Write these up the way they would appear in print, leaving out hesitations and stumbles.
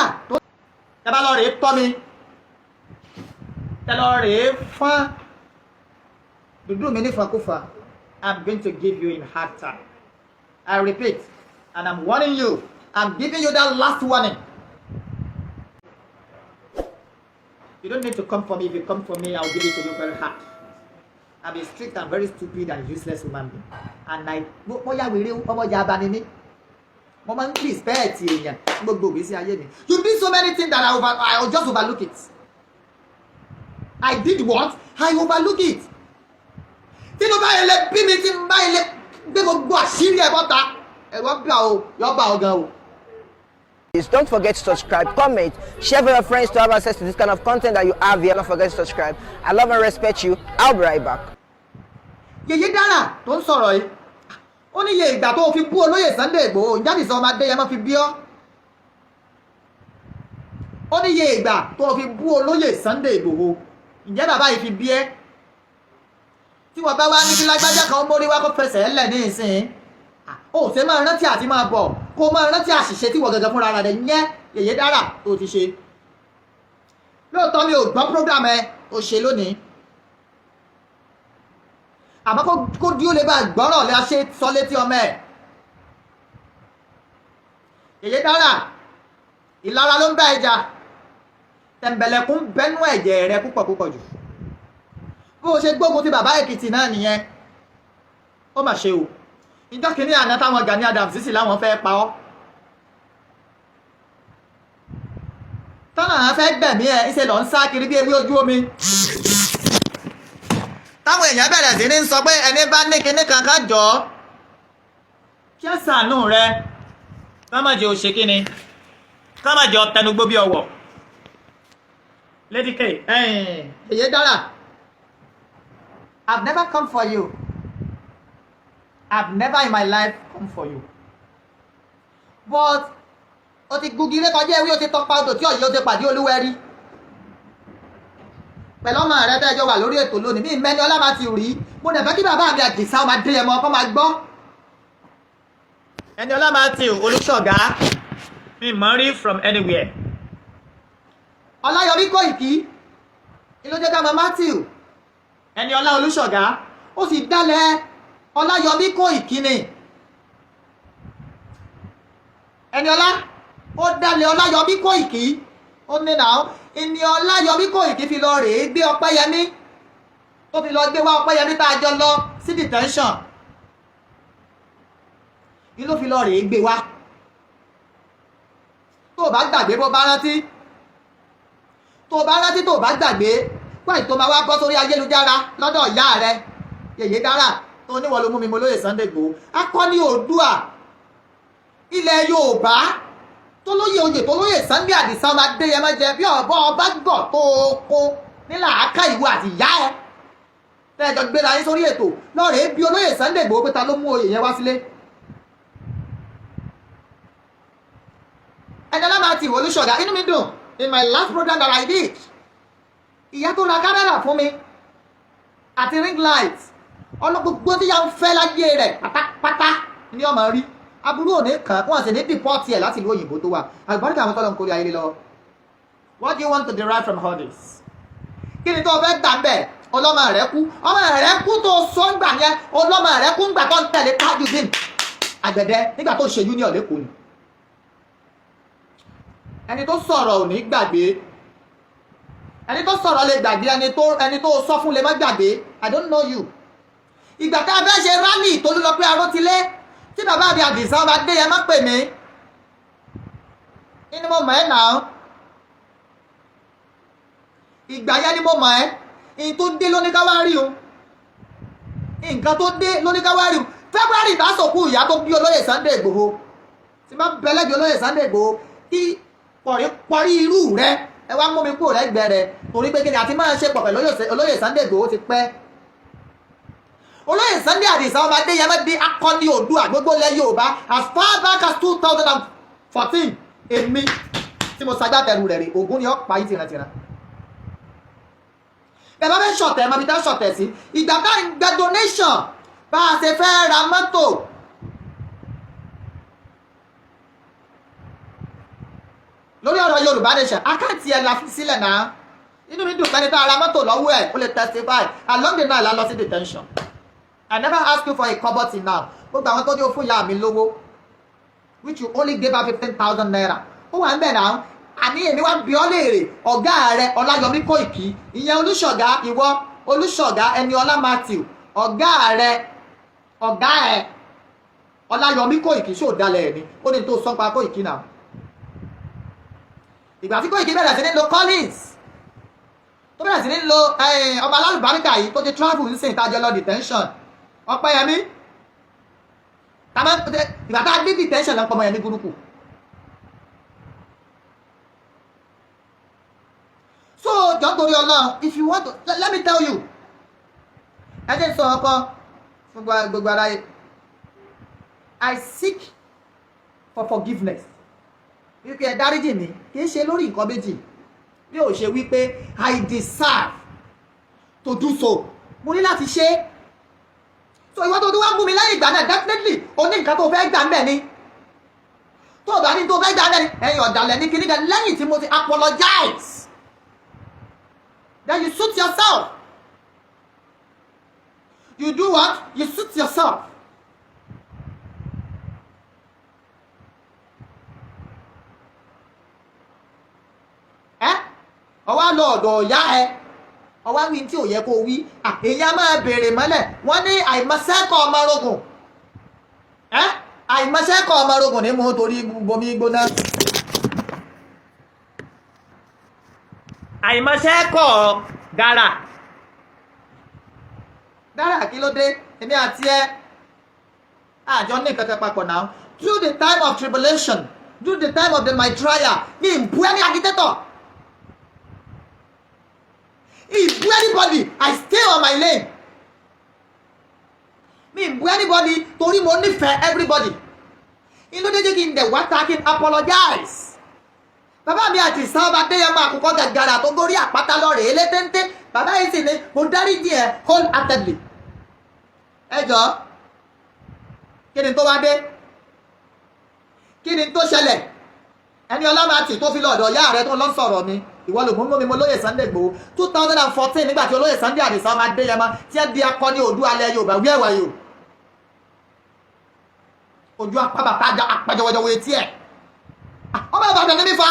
Dára tó ẹ bá lọ rèé tọ́ mi, ẹ lọ rèé fán dúdú mi nífàkúfà, I'm going to give you in hard time. I repeat, and I'm warning you, I'm giving you that last warning. You don't need to come for me. If you come for me, I'll give it to you very hard. I'm a strict and very stupid and useless human being. And I, mo ya wèrè, ọmọ ya abani mi. Mo máa ń respect èèyàn ní gbogbo ìgbésí ayé mi. You did so many things that I just overlook it. I did what? I overlook it. Tínú bá yẹn lè bí mi, tí n bá yẹn lè gbé gbogbo àṣírí ẹ̀ bọ́ta, ẹ̀rọ bá o, yọ bá o gan o. Please don't forget to subscribe, comment, share with your friends to have access to this kind of content that you have here. Don't forget to subscribe. I love and respect you. I'll be right back. Yèyé Dára tó ń sọ̀rọ̀ yìí, ó ní iye ìgbà tó fi bú olóyè Sunday Igboho, jáde sọ ọmọ Adéyẹmọ fi bí ọ́. Ó ní iye ìgbà tó fi bú olóyè Sunday Igboho, ǹjẹ́ bàbá yìí fi bí ẹ́? Tí wọ́n bá wá ní kí lágbájá kan mórí wá kó fẹsẹ̀ ńlẹ̀ ní ìsìn, ó ṣe máa rántí àti máa bọ̀ kó máa rántí àṣìṣe tí wọ́n gẹ́gẹ́ fúnra rẹ̀ yẹn. Yèyé Dára tó ti ṣe lóòótọ́, mi ò gbọ́ program ẹ tó ṣe lónìí, àmọ́ kó dí ó lè bá gbọ́rọ̀ lè ṣe sọ létí ọmọ ẹ̀. Yèyé Dára, ìlara ló ń bá ẹja, tẹ̀m̀bẹ̀lẹ̀kún bẹ́nu ẹ̀jẹ̀ rẹ púpọ̀ púpọ̀ jù. Bó o ṣe gbógun ti bàbá Èkìtì náà nìyẹn. Ó mà ṣe o. Ìjọ kìíní àná táwọn Gani Adams sì láwọn fẹ́ pa ọ́, tọ́nà àwọn fẹ́ gbẹ̀mí ẹ̀, ńṣe lọ ń sá kiri bí ewé ojú omi, táwọn èèyàn bẹ̀rẹ̀ sí ní sọ pé ẹni bá ní kinní kankan jọ kí ẹ ṣàánú rẹ, ká má jẹ́ òṣè kíni, ká má jẹ́ ọ̀tẹnugbó bí ọwọ́. Lady K, Yèyé Dára, I've never come for you. I've never in my life come for you, but o ti gugi rékọjá ewé, o ti tọpa odò tí ọ̀yẹ́, o ti pàdé olúwẹ̀rí pẹ̀lú ọmọ rẹ tẹ́jọ́ wà lórí ètò lónìí. Mí mẹ́ni ọlá máa ti rí. Mo dẹ̀ fẹ́ kí bàbá mi Àdìsá ọmọ Adéyẹmọ kọ́ máa gbọ́. Ẹni ọlá máa ti Olùṣọ́gá mi mọ̀ rí from anywhere. Ọláyọmí Kóìkí ló jẹ́ ká mọ̀ Matthew ẹni ọlá Olùṣọ́gá. Ó sì dálẹ̀ Ọláyọmí Kóìkí ni ẹni ọlá, ó dálẹ̀ Ọláyọmí Kóìkí. Ó ní nà ó ìní Ọláyọmí Kóìkí fi lọ rèé gbé Ọpẹ́yẹmí, tó fi lọ gbé wá Ọpẹ́yẹmí tá a jọ lọ sí detention ní ló fi lọ rèé gbé wá. Tó o bá gbàgbé, bó bá rántí, tó o bá rántí, tó o bá gbàgbé wáyé, tó máa wá bọ́ sórí ayélujára lọ́dọ̀ ìyá rẹ Yèyé Dára tó níwọ̀n ló mú mi mo lóye Sunday Igboho, akọni Oòduà ilẹ̀ Yorùbá tó lóye oyè tó lóye Sunday Àdìsá ọmọ Adéyẹmọ jẹ, bí ọ̀bọ ọba gbọ̀ tó kó nílà áká ìwọ àti ìyá ẹ tẹ́ẹ̀jọ gbéra yín sórí ètò lọ́ọ̀rẹ́ bí olóyè Sunday Igboho pé ta ló mú oyè yẹn wá sílé. Ẹni ọlá máa ti ìwọ Olúṣọ̀gá, inú mi dùn. In my last program that I did, ìyá tó ra kámẹ́rà fún mi àti ring light, ọlọ́gbogbo tí ya ń fẹ́ láyé rẹ̀ pátápátá ní ọmọ rí aburú òní kan, wọ́n sì ní dìpọ́tì ẹ̀ láti ìlú òyìnbó tó wà. Àlùbáríkà àwọn tọ́lọ̀ ń kórè ayé lọ. What do you want to derive from all this? Kí ni tó o fẹ́ gbà bẹ́ẹ̀? Ọlọ́mọ rẹ kú, ọmọ rẹ kú tó sọ ń gbà yẹn. Ọlọ́mọ rẹ kú ńgbà tó ń tẹ̀lé Tajudeen Àgbẹ̀dẹ nígbà tó ṣe union lẹ́kọ̀ọ́ ni. Ẹni tó sọ̀rọ̀ ò ní gbàgbé. Ẹni tó sọ̀rọ̀ lè gbàgbé, ẹni tó sọ fún lè má gbàgbé. I don't know you. Ìgbà tá a fẹ́ ṣe rally Tolúlọpẹ́ Arótilé, tí bàbá mi Àdìsá ọba Adéyẹmọ pè mí, ni mo mọ̀ ẹ́ nà án. Ìgbà yẹn ni mo mọ̀ ẹ́. Ìyìn tó dé lóní ká wá rí o, nǹkan tó dé lóní ká wá rí o. February bá sòkú ìyá tó bí olóyè Sunday Igboho, tí bá bẹ́lẹ́jọ olóyè Sunday Igboho kí pọ̀rí irú rẹ, ẹ wá mú mi kúrò lẹ́gbẹ̀ẹ́ rẹ, torí pé kíni àti máa ṣe pọ̀ pẹ̀lú olóyè Sunday Igboho ti pẹ́. Olóyè Sunday Adisa ọmọ Adéyẹmọ di akọni Oòduà gbogbo ilẹ̀ Yorùbá as far back as 2014. Èmi tí mo ṣagbátẹrù rẹ̀ rè, Ògún ni ó pa yín tìrantìran. Bẹ́ẹ̀ bá fẹ́ ṣọ̀tẹ̀, mọ̀ bí tá ṣọ̀tẹ̀ sí. Ìgbà tá ń gba donation, bá a ṣe fẹ́ ra mọ́tò, lórí ọ̀rọ̀ Yorùbá nation, account ẹ̀ la fi sílẹ̀ náà. Inú mi dùn pẹ́ni tá a ra mọ́tò lọ́wọ́ ẹ̀, ó lè testify. Along the line la lọ sí detention. I never ask you for a kobo till now. Gbogbo àwọn tó ní o fún ìyá mi lówó, which you only gave her ₦15,000, ó wà ń bẹ̀ náà. Àní èmi wá bí ọ́ léèrè, ọ̀gá rẹ Ọláyọmí Kóìkì, ìyẹn Olúṣọ̀gá, ìwọ Olúṣọ̀gá Ẹniọlá Matthew, ọ̀gá rẹ, ọ̀gá ẹ̀ Ọláyọmí Kóìkì, ṣó dalẹ̀ ẹ̀ ni? Ó ní tó sọ́pa Kóìkì náà. Ìgbà tí Kóìkì bẹ̀rẹ̀ sí ní lo Collins, tó bẹ̀rẹ̀ sí ní lo ọmọ alálùbáríkà yìí tó ti travel ń sìn tájọ lọ detention, Ọpẹ́yẹmí, ìgbà tá a dé detention lọ́pọ̀ ọmọ yẹn ní burúkú. So jọ torí Ọlọ́run, if you want to let me tell you, ẹ jẹ́ sọ ọkọ fún gbogbo aráyé, I seek for forgiveness, wípé ẹ dáríjì mi. Kì í ṣe lórí nǹkan méjì bí ò ṣe wípé I deserve to do so, mo ní láti ṣe. So ìwọ tó wá mú mi lẹ́yìn ìgbà náà, definitely o ní nǹkan tó fẹ́ gbà ń bẹ̀ ni. Tó o bá ní tó fẹ́ gbà ń bẹ̀ ni, ẹ̀yin ọ̀dàlẹ̀ ní kíní kan. Lẹ́yìn tí mo ti apologize, then you suit yourself. You do what? You suit yourself. Ẹ ọwọ́ lọ ọ̀dọ̀ ọ̀yá ẹ, ọwọ́ wí tí ò yẹ kó wí. Èèyàn máa béèrè mọ́lẹ̀. Wọ́n ní àìmọ̀sẹ́kọ̀ ọmọ rogun, ẹ àìmọ̀sẹ́kọ̀ ọmọ rogun ní mú torí bomi gbóná. Àìmọ̀sẹ́kọ̀ dára dára. Kí ló dé? Èmi àti ẹ àjọ ní kankan papọ̀ náà. Through the time of tribulation, through the time of my trial, mi ì bú any agitator, ìbú anybody. I stay on my lane. Mi ìbú anybody torí mo nífẹ̀ẹ́ everybody. Inú dédé kí n dẹ̀ wá ta kí n apologize. Bàbá mi àti sábà déyàmọ àkùkọ gàgàrà tó gorí àpáta lọ rèé létéńté. Bàbá yìí sì ni mo dáríjì ẹ wholeheartedly. Ẹ jọ, kí ni tó wá dé? Kí ni tó ṣẹlẹ̀? Ẹni ọlọ́màtì tó fi lọ́dọ̀ ìyá rẹ tó lọ sọ̀rọ̀ mi, ìwọ ló mú mi mo lóye Sunday Igboho 2014, nígbà tí olóyè Sunday Adisa ọmọ Adéyẹmọ tí ẹ di akọni Oòduà alẹ́ Yorùbá wí ẹ̀wà yìí ojú apábàtà apẹjọwẹjọwẹ etí ẹ. Ọmọ Ìbàdàn ní mi fa.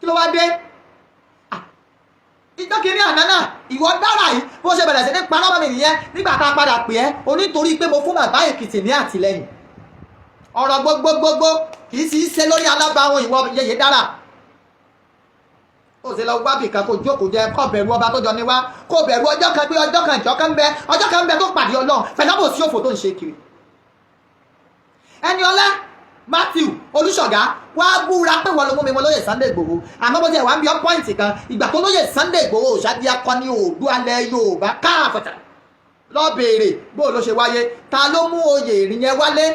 Kí ló wá dé ìjọ kìíní àná náà? Ìwọ dára yìí, bó ṣe bẹ̀rẹ̀ sí ní parọ́ mọ́ mi nìyẹn. Nígbà tá a padà pè ẹ́ onítorí pé mo fún bàbá Èkìtì ní àtìlẹ́yìn, ọ̀rọ̀ gbogbogbò kì í sì í ṣe lórí alábàáwọn. Ìwọ yẹyẹ dára, ó ṣe lọ wábì kan kó jókòó jẹ, kó bẹ̀rù ọba tó jọ ní wá, kó bẹ̀rù ọjọ́ kan pé ọjọ́ kan ìjọ kan ń bẹ, ọjọ́ kan ń bẹ tó pàdé Ọlọ́run fẹ̀lábò sí òfò tó ń ṣe kiri. Ẹniọlá Matthew Olùṣọ̀gá, wá búra pé wọ́n ló mú mi mọ́ lóye Sunday Igboho. Àmọ́ bó ti ẹ̀ wá ń bí ọ́ point kan, ìgbà tó lóye Sunday Igboho ṣáàdì akọni Oòduà alẹ́ Yorùbá káàfọ̀tà, lọ béèrè bó ló ṣe wáyé, ta ló mú oyè ìrìn yẹn wálé.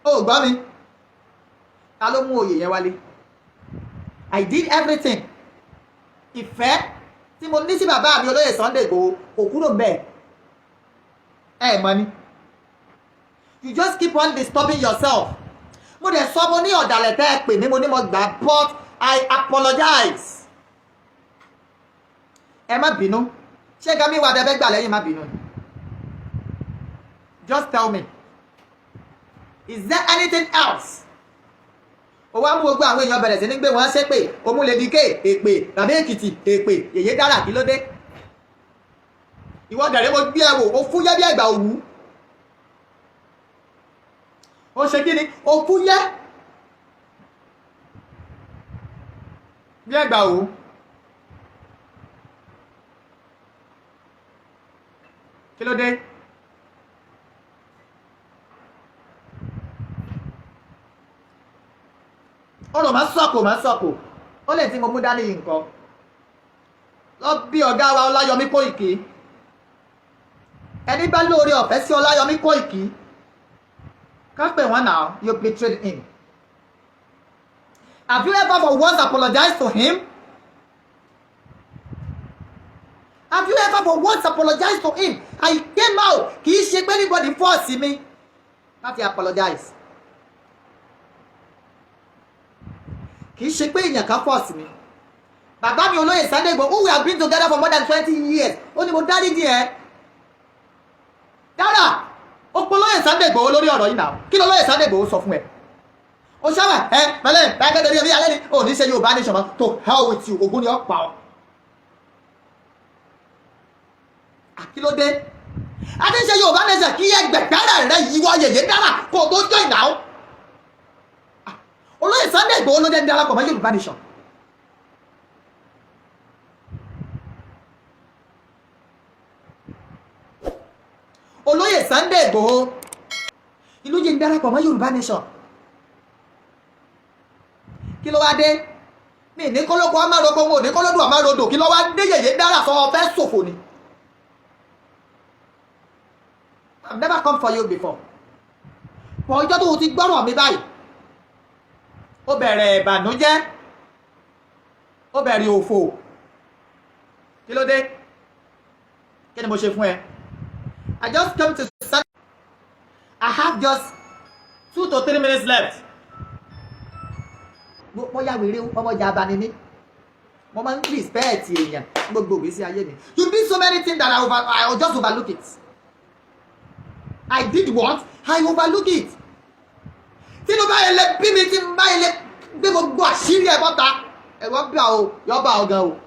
Ó gbọ́ mi, ta ló mú oyè yẹn wálé? I did everything. Ìfẹ́ tí mo ní sí bàbá mi olóyè Sunday Igboho kò kúrò mbẹ́. Ẹ mọ̀ ni, you just keep on disturbing yourself. Mo dẹ̀ sọ, mo ní ọ̀dàlẹ̀ tẹ́ ẹ pè mí, mo ní mo gbà, but I apologize. Ẹ má bínú. Ṣé gami wà tẹ́ fẹ́ gbà lẹ́yìn? Má bínú. Just tell me, is there anything else? Ó wá mú gbogbo àwọn èèyàn bẹ̀rẹ̀ sí ní gbé wọn ṣépè. Ó mú Lady K èpè, tàbí Èkìtì èpè, yèyé dára. Kí ló dé? Ìwọ dẹ̀rẹ́, mo gbé ẹ wò, ó fúyẹ́ bí ẹ̀gbà òwú. Ó ṣe kí ni? Ó fúyẹ́ bí ẹ̀gbà òwú. Kí ló dé? Ọ̀rọ̀ máa sọ̀kò, máa sọ̀kò. Ó lè tí mo mú dání yìí nǹkan lọ bí ọ̀gá wa Ọláyọmí Kóìkì. Ẹni bá lóore ọ̀fẹ́ sí Ọláyọmí Kóìkì, ká pè wọ́n náà. You betrayed him. Have you ever for once apologized to him? Have you ever for once apologized to him? I came out. Kì í ṣe pé anybody force mi láti apologize. Kì í ṣe pé èèyàn kan force mi. Bàbá mi, olóyè Sunday Igboho, who we have been together for more than 20 years, ó ní mo dáríjì ẹ́. Dára, ó pọ̀ olóyè Sunday Igboho lórí ọ̀rọ̀ yìí náà. Kí ló olóyè Sunday Igboho sọ fún ẹ? Ó ṣáwà ẹ pẹ̀lẹ́ báyìí torí ẹbí alẹ́ ni ò ní ṣe Yorùbá nation mọ́. To hell with you. Ògún ni ó pa ọ́. Kí ló dé? A ti ń ṣe Yorùbá nation kí ẹgbẹ̀gbẹ̀rẹ̀ rẹ yíwọ́ yèyé dára kó o tó join now. Olóyè Sunday Igboho ló jẹ́ ń darapọ̀ mọ́ Yorùbá nation. Olóyè Sunday Igboho ìlú jẹ́ ń darapọ̀ mọ́ Yorùbá nation. Kí ló wá dé? Mi ní kólókó ọmọ roko, wọn ò ní kólódù ọmọ rodò. Kí ló wá dé, yèyé dára? Sọ ọ fẹ́ ṣòfò ni. I've never come for you before. For ọjọ́ tó o ti gbọ́rọ̀ mi báyìí, ó bẹ̀rẹ̀ ìbànújẹ́, ó bẹ̀rẹ̀ òfò. Kí ló dé? Kí ni mo ṣe fún ẹ? I just come to say I have just 2 to 3 minutes left. Mo ya wèrè, ọmọ ìjà abani mi. Mo máa ń respect èèyàn gbogbo ìgbésí ayé mi. You did so many things that I just overlook it. I did what? I overlook it. Tínú bá yẹn lè bí mi, tí n bá yẹn lè gbé gbogbo àṣírí ẹ̀ bọ́ta, ẹ̀rọ bí o yọ bá ọ gan o.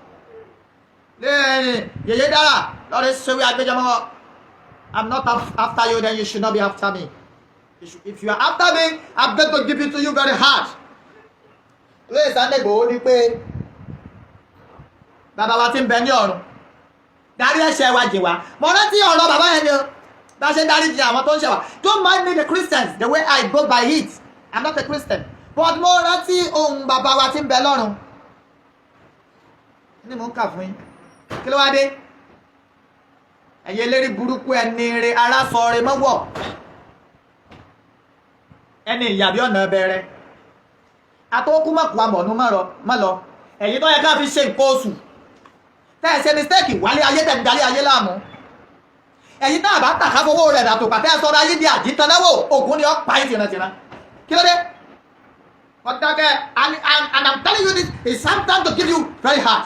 Lẹ́yìn yèyé dára lọ́rẹ́ ṣẹ́wé agbẹjọ́mọ́. I'm not after you, then you should not be after me. If you are after me, I'm going to give it to you very hard. Lóye Sunday Igboho ní pé bàbá wa ti ń bẹ ní ọ̀run, dárí ẹ̀ṣẹ̀ wa jì wá. Mo rántí ọ̀rọ̀ bàbá yẹn ni o, bá ṣe ń dárí jì àwọn tó ń ṣẹ̀ wá. Don't mind me, the Christians, the way I go by it. I'm not a Christian, but mo rántí ohun bàbá wa ti ń bẹ lọ́run ní mò ń kà fún yín. Kí ló wá dé, ẹ̀yin eléré burúkú, ẹni rẹ ara sọ rẹ mọ́wọ́, ẹni ìyàbí ọ̀nà bẹ̀rẹ̀ àtọwọ́kú mọ̀kú amọ̀nù má lọ. Ẹ̀yin tó yẹ ká fi ṣe nǹkan oṣù tẹ́ ẹ ṣe mistake wálé ayé, tẹ̀ ń dalé ayé láàmú. Ẹ̀yin tá a bá tà ká fowó rẹ̀ dàtò pàtẹ́ sọ́ra ayé di àjítanáwó, ògùn ni ó pa yín tìrantìran. Kí ló dé? Wọ́n dákẹ́. And I'm telling you, this is sometimes to give you very hard.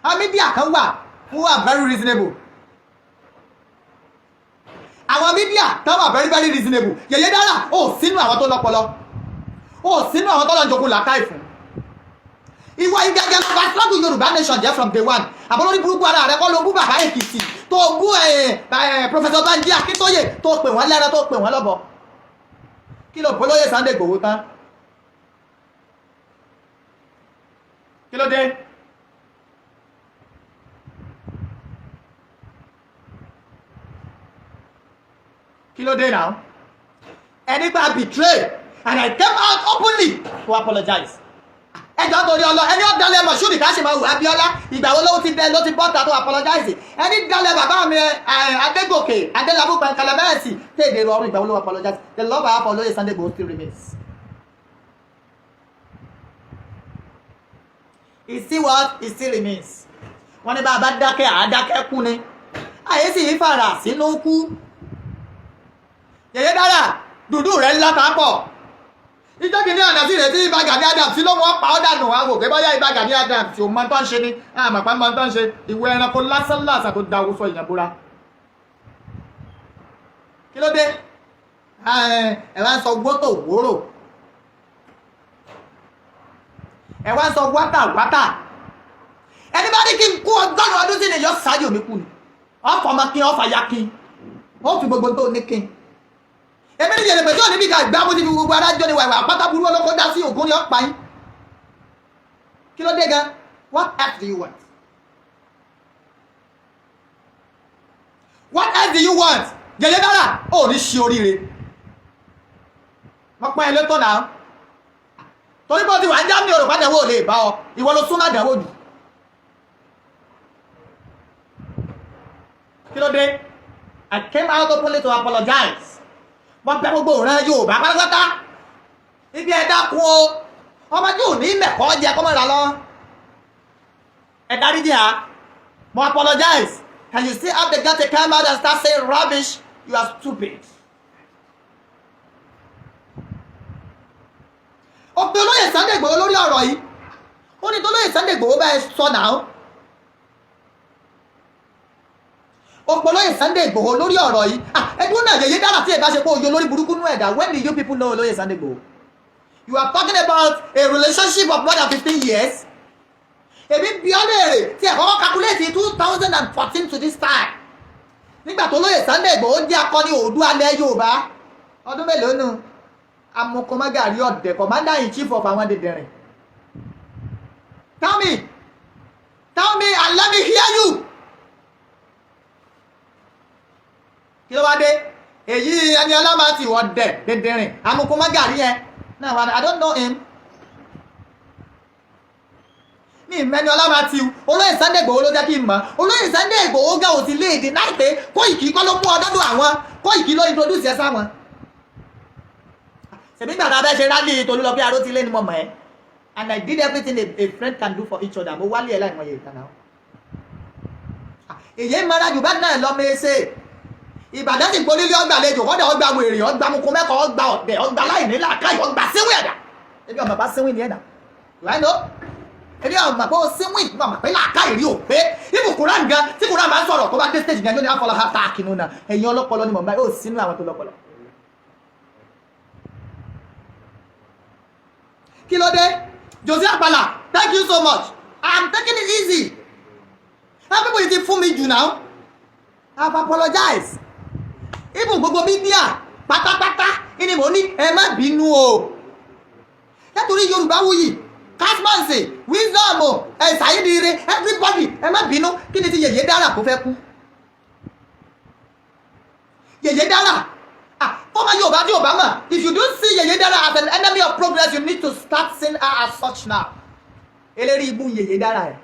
Àwọn media kan wà who are very reasonable. Àwọn media kan wà very very reasonable. Yèyé dára, ó sínú àwọn tó lọ́pọlọ, ó sínú àwọn tó lọ́njọ́kun làákàì fún ìwọ igẹ́gẹ́ ló bá struggle Yorùbá nation jẹ́ from day one. Àbọ̀lórí burúkú ara rẹ kọ́ ló bú bàbá Èkìtì, tó bú Professor Banji Akíntóyè, tó pè wọ́n lẹ́rọ, tó pè wọ́n lọ́bọ̀. Kí ló polóyè Sunday Igboho tán? Kí ló dé? Kí ló dé now? Ẹni bá betray, and I came out openly to apologize. Ẹjọ́ torí ọlọ, ẹni ó dalẹ̀ Moshood Káṣímáwò Abíọ́lá, ìgbà wo ló ti dẹ ló ti bọ́ta tó apologize? Ẹni dalẹ̀ bàbá mi Adégòkè Adélábù pẹ̀kẹlẹ́mẹ́sì tèdè rọrùn, ìgbà wo ló apologize? The love I have for Olóyè Sunday Igboho still remains. It still what? It still remains. Wọ́n ní bá a bá dákẹ́, àádákẹ́ kú ni, àyè sì ń fara sínú kú. Yẹ̀yẹ́ dára, dùdú rẹ̀ ńlá ta pọ̀. Ìjọ kìíní àná sí ìrètí Ìbà Gani Adams tí ló wọ́n pa ọ́ dànù. Àwọn òkè báyà Ìbà Gani Adams tí ò mọ tó ń ṣe ni àmàpá mọ tó ń ṣe. Ìwé ẹranko lásán làṣà tó da owó sọ ìyàn búra. Kí ló dé? Ẹ wá ń sọ gbótò wóró, ẹ wá ń sọ wátà wátà. Ẹni bá ní kí n kú 100 ọdún sí ni yọ ṣáájú mi kú ni. Ọ̀fọ̀ ọmọ kí ọ̀fà ya kí ó fi gbogbo tó ní kí èmi ní yẹlẹpẹ tí ò ní bí ká gbá mú síbi gbogbo adájọ́ ni wàìwà pátá burú olóko dá sí. Ògún ni ó pa yín. Kí ló dé gan? What else do you want? What else do you want? Yẹyẹ dára, ó ní ṣe oríire. Wọ́n pọ́n ẹ lẹ́tọ̀ náà torí bó ti wà ń já mi, òrò pàdánwò lè bá ọ. Ìwọ ló súnmọ́ àdánwò jù. Kí ló dé? I came out openly to apologize. Wọ́n bẹ gbogbo òran Yorùbá pátápátá ibi, ẹ dákun o, ọmọ tí ò ní mẹ̀kọ́ jẹ kọ́ mọ́ra lọ, ẹ dáríjì á. Mo apologize, and you still have the gut to come out and start saying rubbish. You are stupid. Ọ̀pẹ olóyè Sunday Igboho lórí ọ̀rọ̀ yìí, ó ní tolóyè Sunday Igboho bá ẹ sọ náà. Ọ̀pọ̀ olóyè Sunday Igboho lórí ọ̀rọ̀ yìí. Ah, ẹdún náà yèyé dára tí ẹ bá ṣe pé oye olórí burúkú nú ẹ̀dá. When did you people know olóyè Sunday Igboho? You are talking about a relationship of more than 15 years. Èmi bí ọ́ léèrè tí ẹ̀ kọ́kọ́ calculate 2014 to this time, nígbà tó lóyè Sunday Igboho jẹ́ akọni Oòduà alẹ́ Yorùbá, ọdún mélòó nù? Amukomagari ọ̀dẹ̀, commander in chief of àwọn dìndìnrìn. Tell me, tell me and let me hear you. Kí ló wá dé èyí ẹni ọlọ́mọ ti wọ́n dẹ̀ dìndìnrìn amukomagari yẹn náà wà? I don't know him. Ní ìmẹ́ni ọlọ́mọ ti olóyè Sunday Igboho ló jẹ́ kí n mọ̀. Olóyè Sunday Igboho gẹ́ ò ti lè deny pé Kóìkì kọ́ ló mú ọ dọ́dọ̀ àwọn. Kóìkì ló introduce ẹ sáwọn. Ṣèbí gbàdá bẹ́ẹ̀ ṣe rally Tolúlọpẹ́ Arótilé ni mo mọ̀ ẹ́, and I did everything a friend can do for each other. Mo wálé ẹ̀ láìmọye ìtàn náà. Èyí mara jù bá náà lọ́mọ ẹsẹ̀ Ìbàdàn sì gbonílé ọgbà àlejò kọ́dà, ọgbà wèrè, ọgbà mukun mẹ́kọ̀ọ́, ọgbà ọ̀dẹ̀, ọgbà láìní làákàyè, ọgbà síwìn ẹ̀dá. Ebi ọmọ bá síwìn ní ẹ̀dá right no. Ebi ọmọ pé ó síwìn, ọmọ pé làákàyè rí ò pé ibù Kúrán gan. Tí Kúrán máa ń sọ̀rọ̀ tó bá dé stage gan, yóò ní àfọlọ́ ha táàkì nù náà. Ẹ̀yin ọlọ́pọlọ ni mọ̀ báyìí ó sínú àwọn tó lọ́pọlọ. Kí ló dé? Jose Apala, thank you so much. I'm taking it easy. How people ti fún mi jù now. I've apologized. Even gbogbo media pátápátá ni mo ní ẹ má bínú o, nítorí Yorùbá wuyì, Kasmansi wisdom, ẹ Ṣàyídìire, everybody, ẹ má bínú. Kí ni ti Yèyé Dára kó fẹ́ kú? Yèyé Dára, ah, fọmọ Yorùbá tí Yorùbá mọ̀, if you don't see Yèyé Dára as an enemy of progress, you need to start seeing her as such now. Eléri ibú Yèyé Dára ẹ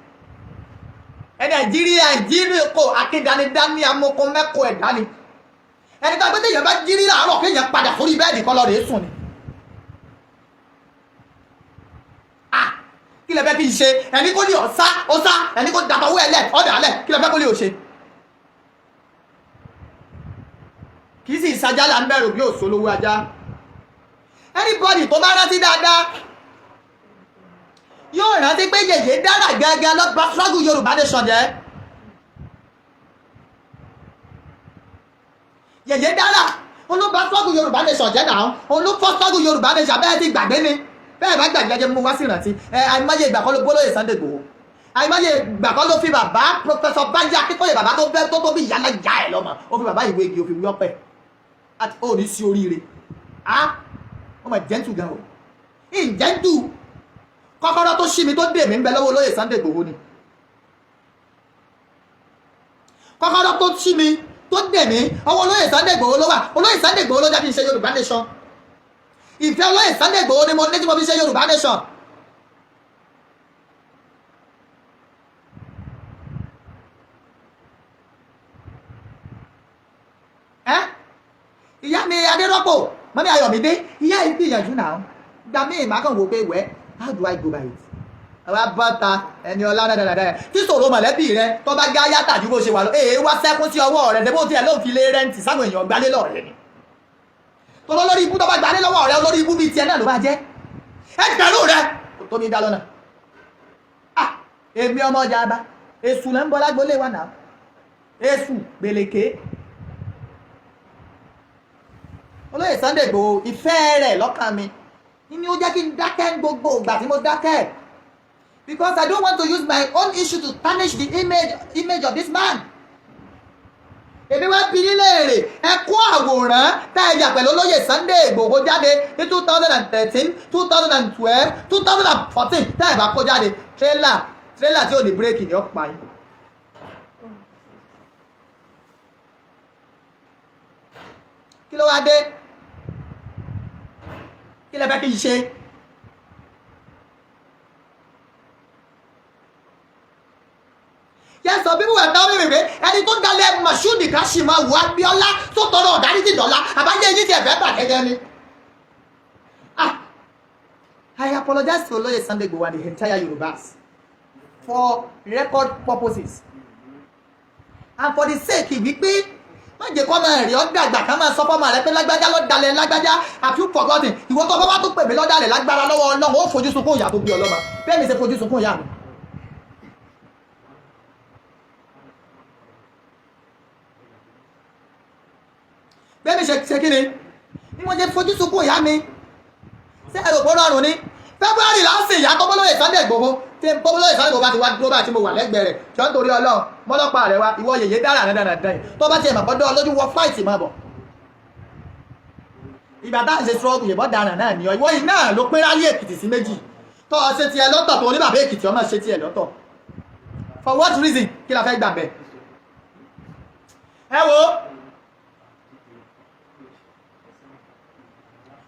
ẹ Nàìjíríà ìjírí kò akédanidání amoko mẹ́kọ̀ọ́ ẹ̀dá ni ẹni tó gbé téèyàn bá jírí láàárọ̀ kéèyàn padà sórí bed kọ́ lọ rèé sùn ni. Ah, kí lẹ fẹ́ kí n ṣe? Ẹni kó ní ọ̀sá ọ̀sá, ẹni kó dàtọ̀wọ́ ẹ̀ lẹ̀ ọ̀dà lẹ̀, kí lẹ fẹ́ kó lè ṣe? Kì í sì sajá là ń bẹ̀rù bí òṣòlówó ajá. Anybody tó bá rántí dáadáa yóò rántí pé Yèyé Dára gángan ló bá struggle Yorùbá nation jẹ́. Yèyé Dára olóba struggle Yorùbá nation jẹ́ náà, olófọ́ struggle Yorùbá nation. Bẹ́ẹ̀ ti gbàgbé ni, bẹ́ẹ̀ bá gbàgbé, ẹjẹ́ mú wá sí ìrántí ẹ. Àìmọye ìgbà kan ló gbólóyè Sunday Igboho, àìmọye ìgbà kan ló fi bàbá Professor Banji Akíntóyè, bàbá tó fẹ́ tó tó bí ìyá náà já ẹ̀ lọ́mọ, ó fi bàbá ìwé igi, ó fi wí ọpẹ́ àti ó ní sí oríire. Ah, ó mà gentle gan o, ìjẹ́ntù. Kọ́kọ́rọ́ tó ṣí mi tó dè mí ń bẹ lọ́wọ́ olóyè Sunday Igboho ni. Kọ́kọ́rọ́ tó ṣí mi tó dè mí, ọwọ́ olóyè Sunday Igboho ló wà. Olóyè Sunday Igboho ló jẹ́ kí n ṣe Yorùbá nation. Ìfẹ́ olóyè Sunday Igboho ni mo ní tí mo fi ṣe Yorùbá nation. Ẹ́ ìyá mi Adérọ́pò, mummy Ayọ̀mídé, ìyá yìí gbìyànjú náà. Gba mí ìmá kan wò pé wẹ́, how do I go by it? Àwa bọ́ta ẹni ọlá dáadáa tí sọ̀rọ̀ mọ̀lẹ́bí rẹ tó bá gá yàtà ju bó ṣe wà lọ, èé wá sẹ́kún sí ọwọ́ rẹ débò tí ẹ ló ń fi lé rent sáwọn èèyàn gbalé lọ́ọ̀ rẹ ni. Tọ́lọ́ lórí ibú tó bá gbalé lọ́wọ́ rẹ, olórí ibú bíi tiẹ̀ náà ló bá jẹ́. Ẹgbẹ̀rún rẹ kò tó mi dá lọ́nà. Ah, èmi ọmọ ọjà bá èṣù lẹ́ ń bọ́ lágbólé wa náà, èṣù gbèlèké. Olóyè Sunday Igboho, ìfẹ́ rẹ̀ lọ́kàn mi ni ó jẹ́ kí n dákẹ́ gbogbo ìgbà tí mo dákẹ́, because I don't want to use my own issue to tarnish the image of this man. Èmi wá bi nílé èrè, ẹ kó àwòrán tá ẹ yà pẹ̀lú olóyè Sunday Igboho jáde ní 2013, 2012, 2014. Tá ẹ bá kó jáde, tírélà tírélà tí ò ní bírèkì ni ó pa yín. Kí ló wá dé? Kí lẹ fẹ́ kí n ṣe? Yes, some people were telling me pé ẹni tó dalẹ̀ Mashood Kashimawo Abiola tó tọrọ ọ̀dáríjì dọ́là àbájá eyín tí ẹ̀fẹ́ bàjẹ́ jẹ́ ni. Ah, I apologize to Olóyè Sunday Igboho and the entire Yorubas for record purposes. And for the sake wípé má jẹ́ kó máa rí ọ́ dàgbà, ká máa sọ fọ́mọ rẹ pé lágbájá ló dalẹ̀ lágbájá. Have you forgotten? Ìwọ tó bá wá tó pè mí lọ́dàlẹ̀, lágbára lọ́wọ́ Ọlọ́run, ó fojú sunkún ìyá tó bí ọlọ́mọ bẹ́ẹ̀ mi ṣe fojú sunkún ìyá mi. Bẹ́ẹ̀ mi ṣe kí ni bí mo ṣe fojú sunkún ìyá mi. Ṣé ẹ̀rọ òpó rọrùn ni? February là ń sìn ìyá tọ́bọ́lóyè Sunday Igboho. Tí bọ́bọ́lóyè Sunday Igboho bá ti wá dúró bá tí mo wà lẹ́gbẹ̀ẹ́ rẹ̀ jọ, ń torí Ọlọ́run, mọ́lọ́pàá rẹ̀ wá. Ìwọ yèyé dára dandan yìí, tó bá tiẹ̀ mọ̀ bọ́dọ̀ lójú, wọ flight máa bọ̀. Ìgbà tá à ń ṣe struggle yìí, dára náà ni ọ. Ìwọ yìí náà ló pín ráyè Èkìtì sí méjì, tó ọ ṣe tiẹ̀ lọ́tọ̀, tó ní bàbá Èkìtì ọmọ ṣe tiẹ̀ lọ́tọ̀. For what reason? Kí la fẹ́ gbà bẹ́ẹ̀? Ẹ wo,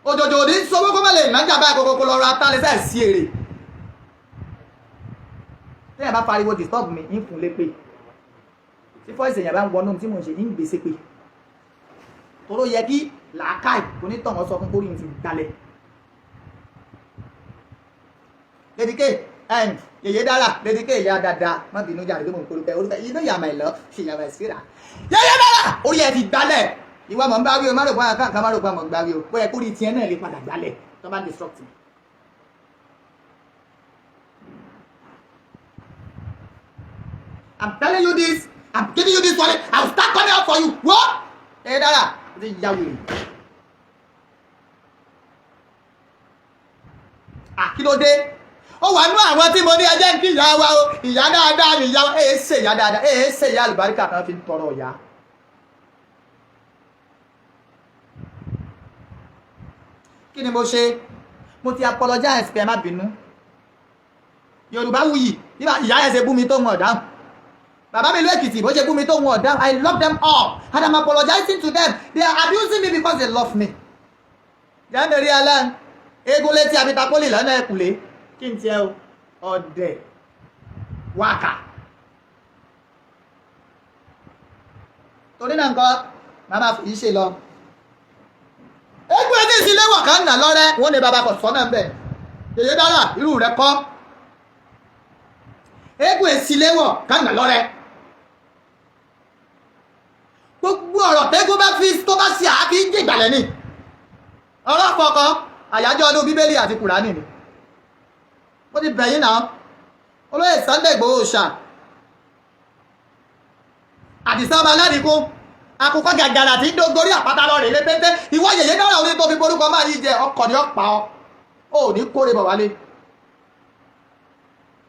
òjòjò òní sọwọ́ kó má lè nájà báyìí, kókó lọ́rọ̀ atálẹ́sẹ̀ sí èrè. Tẹ́yà bá pariwo disturb mi, ń fún lépè. Tí voice èèyàn bá ń wọnú tí mò ń ṣe, ń gbèsè pé toró yẹ kí làákàì onítọ̀hún sọ fún kórìí ti gbalẹ̀. Lady K, yèyé dára, Lady K, ìyá dáadáa, má bínú jáde pé mò ń korúkẹ orúkẹ. You know you are my love, you are my sweetheart. Yèyé dára, orí ẹ ti gbalẹ̀. Ìwọ mọ̀ ń bá wí o, má rò pé àwọn kan má rò pé àwọn ń bá wí o. Bóyá kórìí tiẹ̀ náà lè padà gbalẹ̀ tó bá destruct me. I'm telling you this. I'm giving you this warning. I will start coming out for you. What? Ẹ dára, ó ti ya wèrè. Àkílódé? Ó wà nú àwọn tí mo ní ẹjẹ́ ń kí ìyá wa o. Ìyá dáadáa ni ìyá wa. Èé ṣe ìyá dáadáa. Èé ṣe ìyá àlùbáríkà kan fi ń tọrọ ìyá. Kí ni mo ṣe? Mo ti apologize pé ẹ má bínú. Yorùbá wuyì. Bí ìyá ẹ̀ ṣe bú mi tó ń ọ̀dáhùn, bàbá mi ìlú Èkìtì, bó ṣe bú mi tó wọn ọ̀dá. I love them all and I'm apologizing to them. They are abusing me because they love me. Jẹ́mẹ̀rí alẹ́ eégún létí abitakólì lọ́nà ẹ̀kúlé, kí n tiẹ̀ o, ọ̀dẹ̀ wákà. Torí náà nǹkan màmá fìyí ṣe lọ. Eégún etí ìsílẹ̀ wọ̀ kán nà lọ́rẹ́, wọ́n ní bàbá kò sọ́nà ń bẹ̀. Yèyé dára, irú rẹ̀ kọ́. Eégún èsìlẹ̀ wọ̀ kán nà lọ́rẹ́. Gbogbo ọ̀rọ̀ tẹ́gún bá fi tó bá ṣe àáfi ń jìgbàlẹ̀ ni ọ̀rọ̀ fọkàn. Àyájọ́ ọdún Bíbélì àti Kùránì ni mo ti bẹ̀yìn náà. Olóyè Sunday Igboho ṣà, Àdìsá ọba aládìkún, àkùkọ gàgàrà tí ń dógorí àpáta lọ rèé létéńté. Ìwọ yèyé dára, orí tó fi borúkọ máa yí jẹ, ọkọ̀ ni ó pa ọ́, ò ní kórè bọ̀ wálé.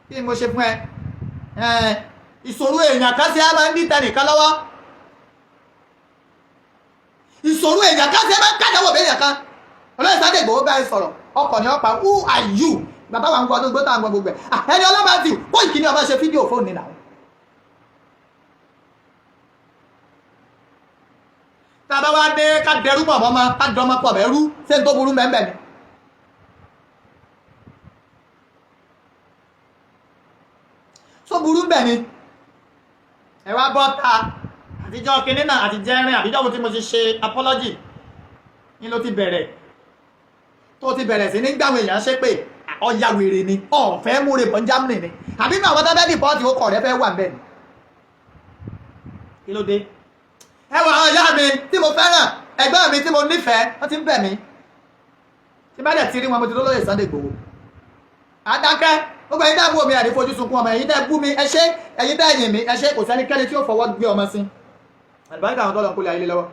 Kí ni mo ṣe fún ẹ? Ìṣòro èèyàn kan sí á máa ń dí tẹnìkan lọ́wọ́. Ìṣòro èèyàn kan sí á máa ń kàdáwò bẹ́ẹ̀ kan. Olóyè Sunday Igboho bá ẹ sọ̀rọ̀, ọkọ̀ ni ó pa. Who are you? Bàbá wa ń gbọ́ ọdún gbọ́dọ̀, àwọn gbogbo ẹ̀ ẹni ọlọ́mọ ti kó ìkíní ọba ṣe fídíò fóònù nínú àwọn. Tá a bá wá dé, ká dẹrú pọ̀ mọ́, ká dọmọ pọ̀ bẹ́rú, ṣé n tó burú mẹ́mbẹ́ ni. Tó burú bẹ́ẹ̀ ni. Ẹ wá bọ́ ta àtijọ́ kinní náà àti jẹ́rin àbíjọ́ wo tí mo ti ṣe apology ní ló ti bẹ̀rẹ̀, tó ti bẹ̀rẹ̀ sí ní gbàwọn èèyàn ṣépè. Ọ̀ya wèrè ni, ọ̀fẹ́ múre bọ̀ ní Germany ni, àbí ní àwọn tábẹ́ deport ó kọ̀ rẹ fẹ́ wà ń bẹ̀ ni. Kí ló dé? Ẹ wọ àwọn ìyá mi tí mo fẹ́ràn, ẹ̀gbọ́n mi tí mo nífẹ̀ẹ́, wọ́n ti ń bẹ̀ mí. Tí bá dẹ̀ ti rí wọn, mo ti lólóyè Sunday Igboho adákẹ́. Gbogbo ẹ̀yin tẹ́ bú mi, àní fojú sunkún ọmọ. Ẹ̀yin tẹ́ bú mi, ẹ ṣé. Ẹ̀yin tẹ́ yìn mí, ẹ ṣé. Kò sẹ́nikẹ́ni tí ó fọwọ́ gbé ọmọ sí àlùbáríkà àwọn tọ́lọ̀ ń kólé ayé lọ́wọ́.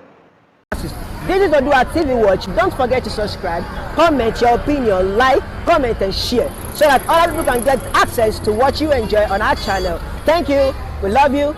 This is Odua TV Watch. Don't forget to subscribe, comment your opinion, like, comment, and share so that other people can get access to what you enjoy on our channel. Thank you. We love you.